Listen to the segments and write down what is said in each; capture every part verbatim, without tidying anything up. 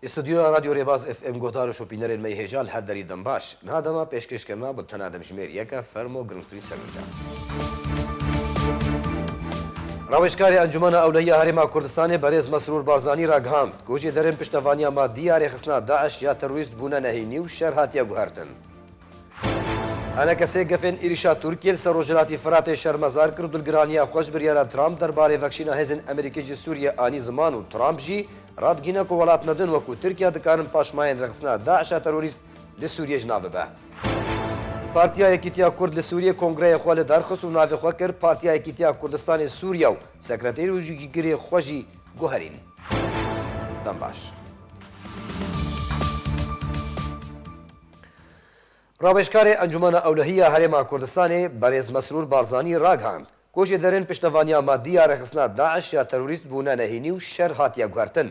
Li stûdyoya Radyo Rêbaz F M guhdar û şopînerên me yê hêja li her derî dem baş. Niha dema pêşkêşkirina bultena demjimêr yek e, fermo girngtirîn serguncan. Rawêjkarê Encûmena Ewlehiya Herêma Kurdistanê berêz Mesrûr Barzanî ragihand, ku jêderên piştevaniya madî ya rêxistina DAIŞ ya terorîst bûne nehênî û şer hatiye guhertin. Enekesê gefên êrîşa Tirkiyê li ser Rojhilatî Firatê şermezar kir û dilgiraniya xwe ji biryara Trump derbarê vekşîna hêzên Amerîkî ji Sûriyê anî ziman û Trump jî radigihîne ku welatmedin wekû Tirkiye dikarin paşmayên rêxistina DAIŞa terorîst li Sûriyê ji nav bibe. Partiya Yekîtiya Kurd li Sûriyê kongreyê xwe li dar xist û navê xwe kir Partiya Yekîtiya Kurdistanê Sûriye û sekreterî û cîgirê xwe jî guherîn. Dem baş. Rawêjkarê Encûmena Ewlehiya Herêma Kurdistanê berêz Mesrûr Barzanî ragihand, ku jêderên piştevaniya madî ya rêxistina DAIŞ ya terorîst bûne nehênî û şer hatiye guhertin.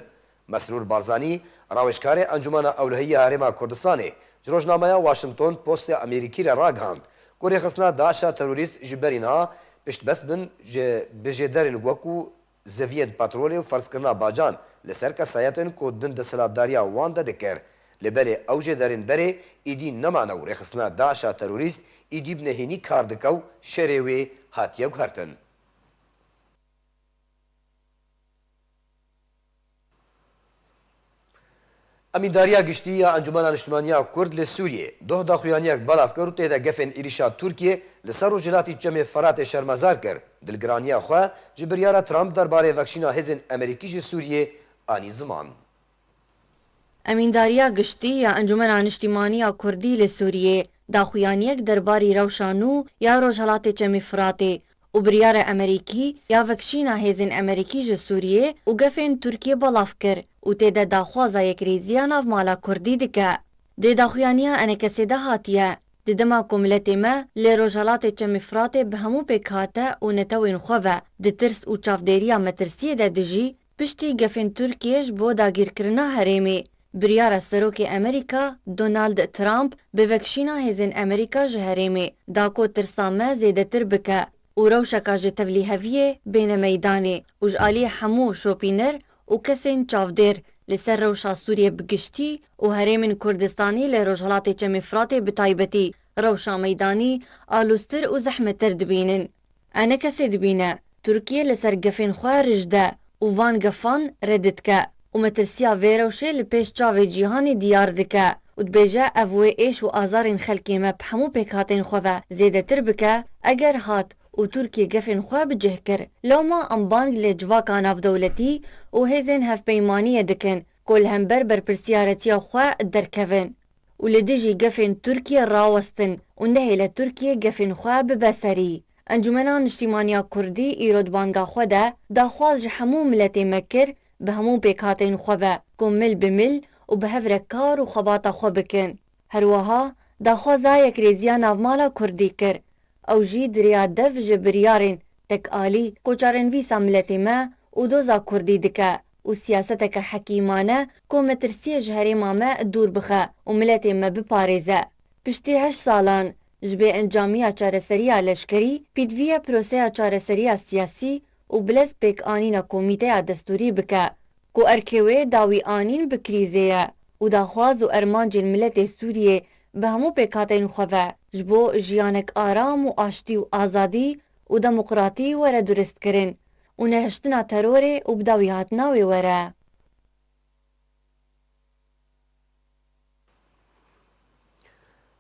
Mesrûr Barzanî, rawêjkarê Encûmena Ewlehiya Herêma Kurdistanê, ji rojnameya Washington Postê Amerîkî re ragihand, ku rêxistina DAIŞa terorîst ji berî niha piştbest bin ji bi jêderên wekû zeviyên petrolê û ferzkirina bacan li ser kesayetên ku din desthilatdariya wan de dikir. Lê belê ew jêderên berê îdî nemane û rêxistina DAIŞa terorîst îdî bi nehênî kar dike û şerê wê hatiye guhertin. Emîndariya Giştî ya Encûmena Niştimaniya Kurd li Sûriyê doh daxuyaniyek belav kir û tê de gefên êrîşa Tirkiyê li ser rojhilatî Çemê Feratê şermezar kir, dilgiraniya xwe ji biryara Trump derbarê vekşîna hêzên Amerîkî ji Sûriyê anî ziman. Emîndariya Giştî ya Encûmena Niştîmanî ya Kurdî li Sûriyê daxuyaniyek derbarî rewşa nû ya Rojhelatê Çemê Firatê û biryara Amerîkî ya vekşîna hêzên Amerîkî ji Sûriyê û gefên Tirkiyê belav kir û tê de daxwaza yekrêziya navmala Kurdî dike. Di daxuyaniya enekesê de hatiye, di dema ku miletê me li Rojhelatê Çemê Firatê bi hemû pêkhate û netewên xwe ve di tirs û çavdêriya metirsiyê de dijî, piştî gefên Tirkiyê ji bo dagîrkirina herêmê, biryara Serokê Amerîka Donald Trump bi vekşîna hêzên Amerîka ji herêmê da ku tirsa me zêdetir bike û rewşeka ji tevlîheviyê bêne meydanê û ji alî hemû şopîner û kesên çavdêr li ser rewşa Sûriyê bi giştî û herêmên Kurdistanî li Rojhilatê Çemê Firatê bi taybetî rewşa meydanî aloztir û zehmettir dibînin. Enekesê dibîne, Tirkiye li ser gefên xwe rij de û van gefan red dike û metirsiya vê rewşê li pêş çavê cîhanê diyar dike û dibêje ev wê êş û azarên xelkê me bi hemû pêkhatên xwe ve zêdetir bike, eger hat û Tirkiye gefên xwe bi cih kir. Lewma em bang li civaka navdewletî û hêzên hevpeymaniyê dikin ku li hember berpirsiyaretiya xwe derkevin û li dijî gefên Tirkiye rawestin û nehêle Tirkiye gefên xwe bibe serî. Encûmena Niştîmaniya Kurdî îro di banga xwe de daxwaz ji hemû miletê me kir, bi hemû pêkhatên xwe ve ku mil bi mil û bi hev re kar û xebata xwe bikin. Her wiha daxwaza yekrêziya navmala Kurdî kir. Ew jî di rêya dev ji biryarên tekalî ku çarenivîsa miletê me û doza Kurdî dike û siyaseteke hekîmane ku metirsiyê ji herêma me dûr bixe û miletê me biparêze. Piştî heşt salan ji bêencamiya çareseriya leşkerî, pîdviya proseya çareseriya siyasî û bilez pêkanîna komîteya destûrî bike ku erkê wê dawî anîn bi krîzê ye û daxwaz û ermancên miletê Sûriyê bi hemû pêkhatên xwe ve ji bo jiyanek aram û aştî û azadî û demokratî were duristkirin û nehiştina terorê û bidawîhatina wê were.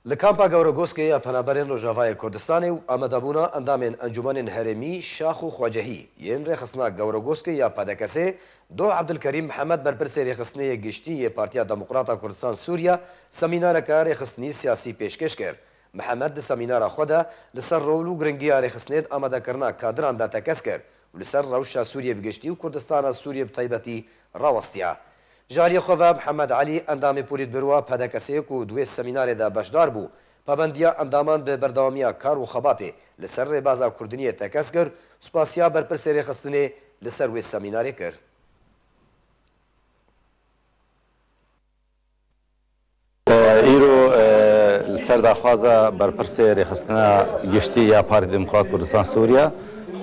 Li kampa Gewregoskê ya Penaberên Rojavayê Kurdistanê û amadebûna endamên Encûmenên Herêmî, Şax û Xwecehî yên Rêxistina Gewregoskê ya P D K S'ê, Doh Ebdulkerîm Mihemed, berpirsê Rêxistinê yê Giştî yê Partiya Demokrata Kurdistan Sûriye, semînareke rêxistinî siyasî pêşkêş kir. Mihemed di semînara xwe de li ser rol û giringiya rêxistinê di amadekirina kadiran de tekez kir û li ser rewşa Sûriyê bi giştî û Kurdistana Sûriyê bi taybetî rawestiya. Ji aliyê xwe ve Mihemed Elî, endamê Polîtbûroa P D K S'ê ku di wê semînarê de beşdar bû, pabendiya endaman bi berdewamiya kar û xebatê li ser rêbaza kurdiniyê tekez kir, spasiya berpirsê rêxistinê li ser wê semînarê kir. Îro, e, li ser daxwaza berpirsê Rêxistina Giştî ya Partî Demokrat Kurdistan Sûriye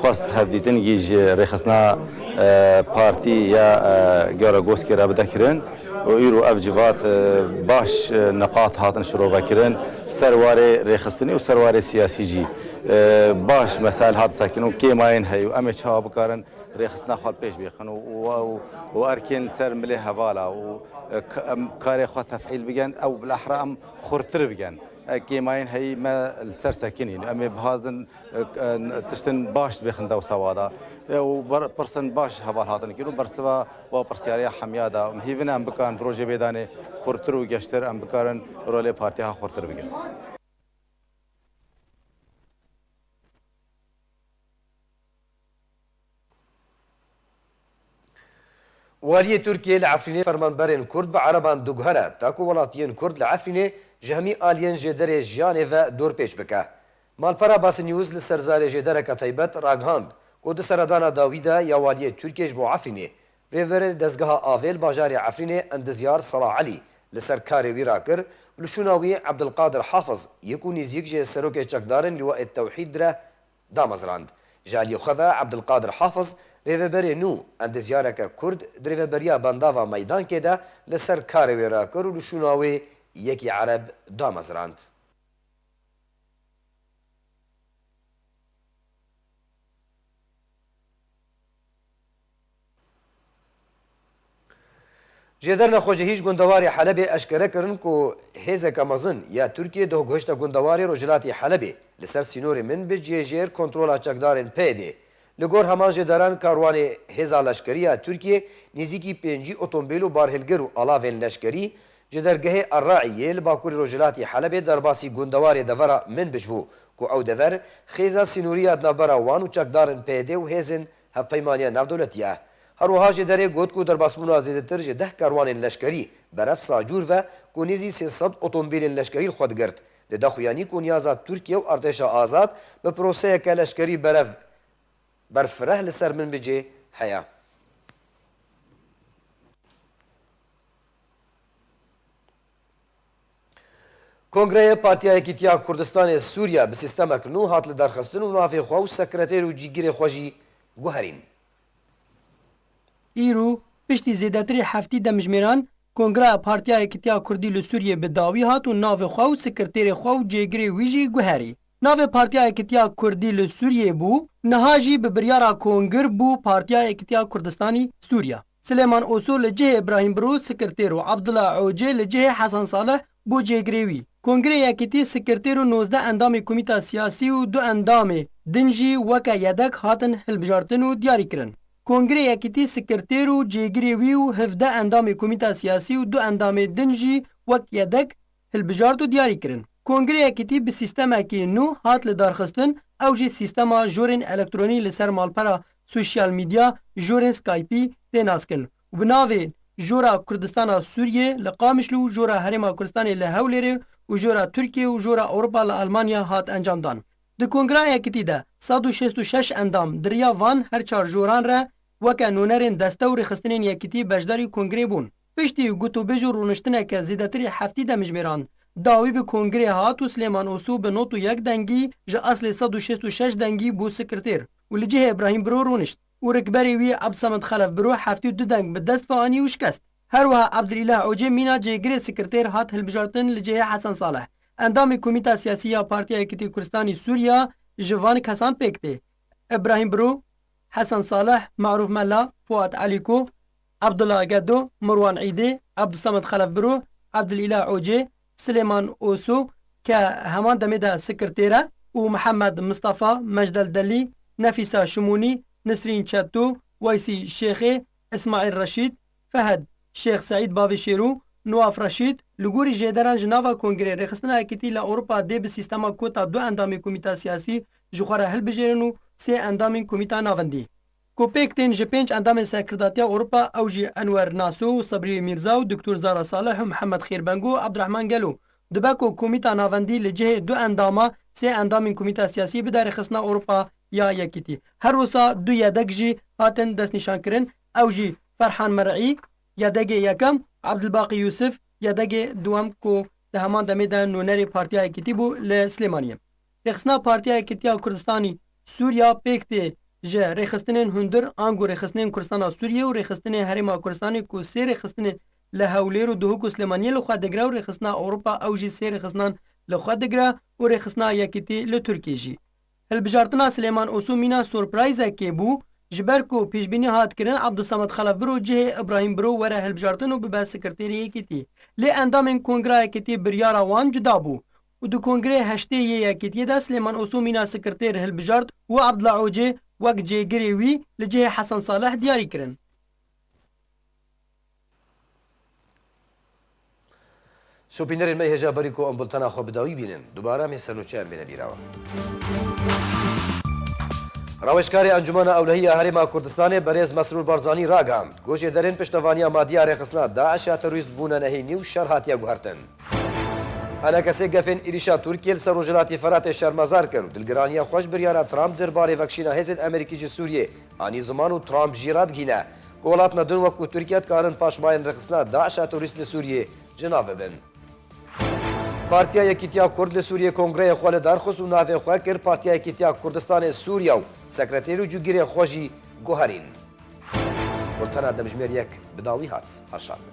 xwest hevdîtinî ji Rêxistina, e, Partî ya, e, Gewregoskê re bide kirin. Û îro ev civat, e, baş, e, niqat hatin şirovekirin, ser warê rêxistinî û ser warê siyasî jî, e, baş mesel hat sekin û kêmayên heye û em ê çawa bikarin rêxistina xwe li pêş bêxin û, û, û, û erkên ser milê hevala û, e, k-, em karê xwe tefîl bikin, ew bilehre em xurtir bikin. E, kêmayên heyî me li ser sekinîn. Em ê bihazin, e, e, tiştin baş dibêxin dew sewada. E, û ber-, pirsin baş heval hatin kirin û bersiva wa pirsiyariya hemiya da. Em hîvin em bikarin di rojê bêdanê xurtir û geştir em bikarin rolê partiya xurtir bikin. Waliyê Tirkiyê li Efrînê fermanberên Kurd bi Ereban diguhere, ta ku welatiyên Kurd li Efrînê ji hemî aliyên jêderê jiyanê ve dorpêç bike. Malpera Basî News li ser zarê jêdereke taybet ragihand ku di seredana dawî de ya waliyê Tirkiyê ji bo Efrînê, rêverê dezgeha avê li bajarê Efrînê endizyar Salah Elî li ser karê wî rakir û li şûna wî Ebdilqadir Hafiz, yek û nêzîk ji serokê çekdarên Lîwaê Tewhîd re, damezrand. Ji aliyê xwe ve Ebdilqadir Hafiz, rêveberê nû, endizyareke Kurd di rêveberiya Bandava Meydankê de li ser karê wê rakir û li şûna wê yekî Ereb damezrand. Jêder nexweşî ji gundewarê Helebê eşkere kirin ku hêzeke mezin ya Tirkiyê dohguhişta gundewarê rojhilatî Helebê li ser sînorê Minbic yê jêr kontrola çekdarên P Y D'ê. Li gor heman jêderan karwanê hêza leşkerî ya Tirkiyê nêzîkî pêncî otomobîl û barhilgir û alavên leşkerî ji dergehê Erraî yê li bakurî rojhilatî Helebê derbasî gundewarê devera Minbic bû ku ew dever xêza sînorî ya di navbera wan û çekdarên P Y D û hêzên Hevpeymaniya Navdewletî ye. Her wiha jêderê got ku derbasbûna zêdetir ji deh karwanên leşkerî berev sacûr ve ku nêzî sê sed otomobîlên leşkerî li xwe digirt, dide xuyanî ku niyaza Tirkiye û artêşa azad bi proseyeke leşkerî berev berfireh li ser Minbicê heye. Kongreyê Partiya Yekîtiya Kurdistanê Sûriye bi sîstemek nû hat lidarxistin û navê xwe û sekreter û cîgirê xwe jî guherîn. Îro, piştî zêdetirî heftî demjimêran, Kongreya Partiya Yekîtiya Kurdî li Sûriyê bi dawî hat û navê xwe û sekreterê xwe û cêgirê wî jî guherî. Navê Partiya Yekîtiya Kurdî li Sûriyê bû, niha jî bi biryara Kongir bû Partiya Yekîtiya Kurdistanî Sûriya. Silêman Oso li cihê Îbrahîm Biro sekreter û Abdullah Ocê li cihê Hesen Salih bû cêgirê wî. Kongrê Yekîtî sekreter û nozdeh endamê komîta siyasî û du endamê din jî weke yedek hatin hilbijartin û diyarî kirin. Kongrê Yekîtî sekreter û cêgirê wî û hevdeh endamê komîta siyasî û du endamê din jî wek yedek hilbijart û diyarî kirin. Kongrê Yekîtî bi sîstemekî nû hat lidarxistin, ew jî sîstema jorên elektronî li ser malpera sosyal medya, jorên Skypeî tê naskin û bi navê Jora Kurdistana Sûriyê li Qamişlo û Jora Herêma Kurdistanê li Hewlêrê û Jora Tirkiye û Jora Ewropa li Almanya hat encamdan. Di Kongra Yekîtî de sed û şêst û şeş endam di riya van her çar joran re weke nûnerên deste û rêxistinên Yekîtî beşdarî kongrê bûn. Piştî gotûbêj û rûniştineke zêdetirî heftî demjimêran, dawî bi kongrê hat û Silêman Oso bi nod û yek dengî ji eslê sed û şêst û şeş dengî bû sekreter û li cihê Îbrahîm Biro rûnişt û rikberê wî Ebdulsemed Xelef Biro heftî û du deng bi dest ve anî û şikest. Her wiha Ebdulîlah Ocê mîna cêgirê sekreter hat hilbijartin li cihê Hesen Salih. Endamê Komîta Siyasî ya Partiya Yekîtî Kurdistanî Sûriya ji van kesan pêk tê. Îbrahîm Biro, Hesen Salih, Marûf Mela, Fuat Elîko, Abdullah Gedo, Mirwan Îdê, Abdulsemed Xelef Biro, Abdulîlah Ocê, Silêman Oso ke heman demê de sekreter e û Mihemed Mistefa, Mecdel Delî, Nefîsa Şimûnî, Nisrîn Çeto, Weysî Şêxê, Îsmaîl Reşîd, Fehed Şêx Seîd Bavê Şêrû, Nuwaf Reşîd, li gorî jêderan ji nava Kongrê Rêxistina Yekîtî li Ewropa dê bi sîstema kota du endamên Komîta Siyasî ji xwe re hilbijêrin û sê endamên Komîta Navendî. Ku pêk tên ji pênc endamên Serkirdatiya Ewropa, ew jî Enwer Naso û Sebrî Mîrza û Doktor Zara Salih û Mihemed Xêrbengo û Abdurehman Gelo, dibe ku Komîta Navendî li cihê du endama sê endamên Komîta Siyasî bide Rêxistina Ewropa ya Yekîtî. Her wisa du yedek jî hatin destnîşankirin, ew jî Ferhan Mer'î, yedegê yekem, Abdulbaqî Yûsif, yedegê duwem ku di heman demê de nûnerê Partiya Yekîtî bû li Silêmaniyê. Rêxistina Partiya Yekîtiya Kurdistanî Sûriya pêk tê ji rêxistinên hundir ango rêxistinên Kurdistana Sûriyê û rêxistinê Herêma Kurdistanê ku sê rêxistinên li Hewlêr û Duhok û Silêmaniyê li xwe digire û rêxistina Ewropa ew jî sê rêxisnan li xwe digire û rêxistina Yekîtî li Tirkiyê jî. Hilbijartina Silêman Oso mîna surprayzekê bû, ji ber ku pêşbînî hat kirin Abdulsamed Xelef biro cihê Ibrahîm Biro were hilbijartin û bibe sekreterê Yekîtî. Lê endamên Kongreya Yekîtî biryara wan cuda bû û di Kongreyê heştê yê Yekîtiyê de Silêman Oso mîna sekreter hilbijart û Abdullah Ocê wek cêgirê wî li cihê Hesen Salih diyarî kirin. Şopînerên me hêja berî ku em bultena xwe bi dawî bînin, dubare em ê sernoçeyan bêne bîra we. Raweşkarê Encûmena Ewlehî ya Herêma Kurdistanê berêz Mesrûr Barzanî ragihand, ku jêderên piştevaniya madî ya rêxistina DAIŞ ya terorîst bûne nehênî û şer hatiye guhertin. Enekesê gefên êrîşa Tirkiyê li ser Rojhilatî Feratê şermezar kir û dilgiraniya xwe ji biryara Trump derbarê vekişîna hêzên Amerîkî ji Sûriyê anî ziman û Trump jî radigihîne ku welatna din wekû Tirkiye dikarin paşmayên rêxistina DAIŞ a terorîst li Sûriyê ji nav bibin. Partiya Yekîtiya Kurd li Sûriyê kongreyê xwe li dar xist û navê xwe kir Partiya Yekîtiya Kurdistanê Sûriye û sekreterî û cûgirê xwe jî guherîn. Bultena demjimêr yek bi dawî hat. Her şad bin.